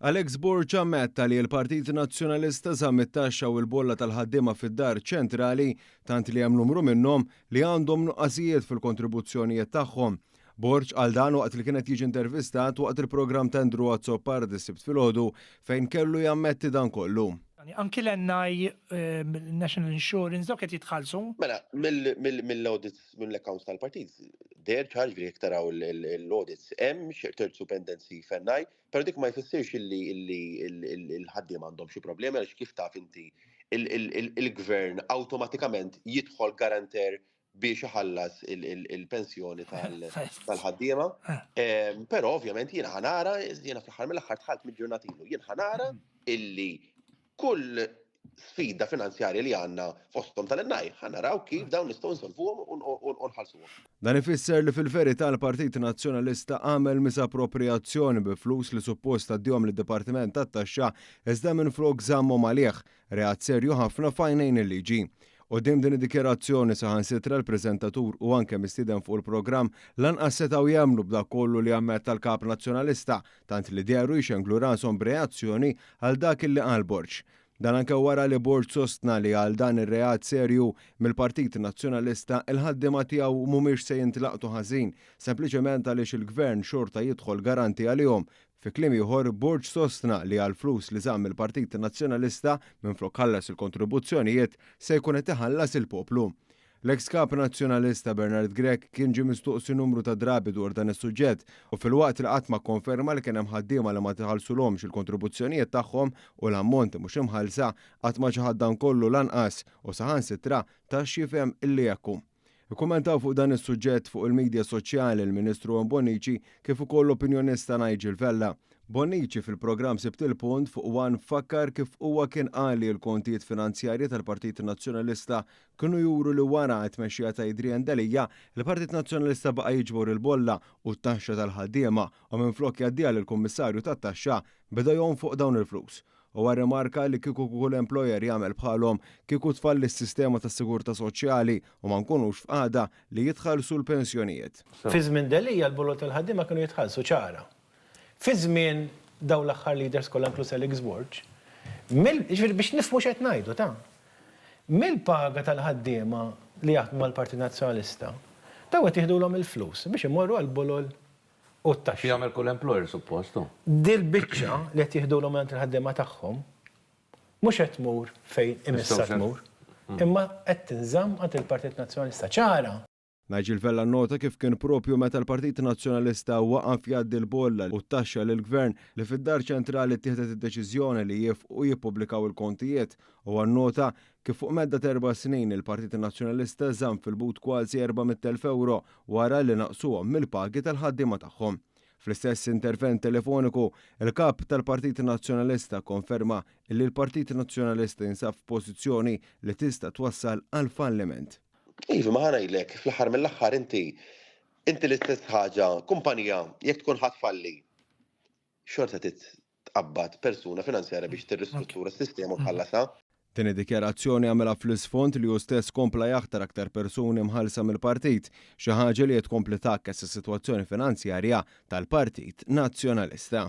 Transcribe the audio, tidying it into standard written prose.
Alex Borg ammetta li l-Partit Nazzjonalista żamm it-taxxa u l-bolla tal-ħaddiema fid-Dar Ċentrali tant li hemm numru minnhom li għandhom nuqqasijiet fil-kontribuzzjonijiet tagħhom. Borg qal dan waqt li kien qed jiġi intervistat waqt il-programm ta' Andrew Azzopardi s-Sibt filgħodu fejn kellu jammetti dan kollu. Anki l-NI, National Insurance, dawk qed jitħallsu. Mela, mill-audits, mill-accounts tal-partit, deher ċar ġifieri jekk taraw l-audits, hemm ċertu pendenzi f'NI, Però dik ma jfissirx illi l-ħaddiema għandhom xi problemi għaliex kif taf inti il-gvern awtomatikament jidħol garanter biex iħallas il-pensjoni tal-ħaddiema. Però ovvjament jiena ħanara, jiena fl-aħħar mill-aħħar dħalt mill-ġurnata ilu, jien ħanara illi kull sfida finanzjarja li għandna fosthom tal-NI, ħa naraw kif dawn nistgħu nsolvuhom u nħallsuhom. Dan ifisser li fil-verità l-Partit Nazzjonalista għamel miżapproprijazzjoni bi flus li suppost għaddihom lid-Dipartiment tat-Taxxa iżda minflok żammhom għalih, reat serju ħafna f'għajnejn il-liġi. Quddiem din id-dikjarazzjoni saħansitra l-preżentatur u anke mistieden fuq il-programm lanqas setgħu jemmnu b'dak kollu li ammetta l-Kap Nazzjonalista tant li dehru jxenglu rashom b'reazzjoni għal dak li qal Borg. Dan anke wara li Borg sostna li għal dan ir-reat serju mill-Partit Nazzjonalista il-ħaddiema tiegħu mhumiex se jintlaqtu ħażin sempliċement għaliex il-Gvern xorta jidħol garanti għalihom. Fi kliem ieħor, Borg sostna li għall-flus li żamm il-Partit Nazzjonalista minflok ħallas il-kontribuzzjonijiet se jkun qed iħallas il-poplu. L-eks Kap Nazzjonalista Bernard Grech kien ġie mistoqsi numru ta' drabi dwar dan is-suġġett u filwaqt li qatt ma kkonferma li kien hemm ħaddiema li ma tħallsulhomx il-kontribuzzjonijiet tagħhom u l-ammonti mhux imħallsa, qatt ma ċaħad dan kollu lanqas u saħansitra ta x'jifhem li hekk hu. Ikkummentaw fuq dan is-suġġett fuq il-midja soċjali l-Ministru Owen Bonnici kif ukoll l-opinjonista Nigel Vella. Bonnici fil-programm Sibt il-Punt fuq one fakkar kif huwa kien qal li l-kontijiet finanzjarji tal-Partit Nazzjonalista kienu juru li wara t-tmexxija ta' Adrian Delia, il-Partit Nazzjonalista baqa' jiġbor il-bolla u t-taxxa tal-ħaddiema u minflok jgħaddiha lill-Kummissarju tat-Taxxa, beda jonfoq dawn il-flus. Huwa rrimarka li kieku kull employer jagħmel bħalhom, kieku tfalli s-sistema tas-sigurtà soċjali u ma nkunux f'qagħda li jitħallsu l-pensjonijiet. Fi żmien Delia l-bolol tal-ħaddiema kienu jitħallsu, ċara. Fi żmien dawn l-aħħar leaders kollha inkluż Alex Borg, mill, jiġifieri biex nifhmu x'qed ngħidu ta', mill-paga tal-ħaddiema li jaħdmu mal-Partit Nazzjonalista, dawn qed jiħdulhom il-flus biex imorru għall-bolol u t-taxxi. Xi jagħmel kull employer suppost hu. Dil-biċċa li qed jiħdulhom mingħand il-ħaddiema tagħhom mhux qed tmur fejn imissha tmur, imma qed tinżamm għand il-Partit Nazzjonalista. Ċara! Nigel Vella nnota kif kien proprju meta l-Partit Nazzjonalista waqaf jgħaddi l-bolla u t-taxxa lill-Gvern li fid-Dar Ċentrali ttieħdet id-deċiżjoni li jiefqu jippubblikaw il-kontijiet. Huwa nnota kif fuq medda t'erba' snin il-Partit Nazzjonalista żamm fil-but kważi 400,000 ewro wara li naqsuhom mill-pagi tal-ħaddiema tagħhom. Fl-istess intervent telefoniku, il-Kap tal-Partit Nazzjonalista kkonferma illi l-Partit Nazzjonalista jinsab f'pożizzjoni li tista' twassal għal falliment. Iva, ma ħa ngħidlek, fl-aħħar mill-aħħar inti inti l-istess ħaġa, kumpanija jekk tkun ħa tfalli, xorta trid tqabbad persuna finanzjarja biex tirristruttura s-sistema u tħallasha. Din id-dikjarazzjoni għamilha fl-isfond li hu stess kompla jaħtar aktar persuni mħallsa mill-partit, xi ħaġa li qed tkompli tgħakkes is-sitwazzjoni finanzjarja tal-Partit Nazzjonalista.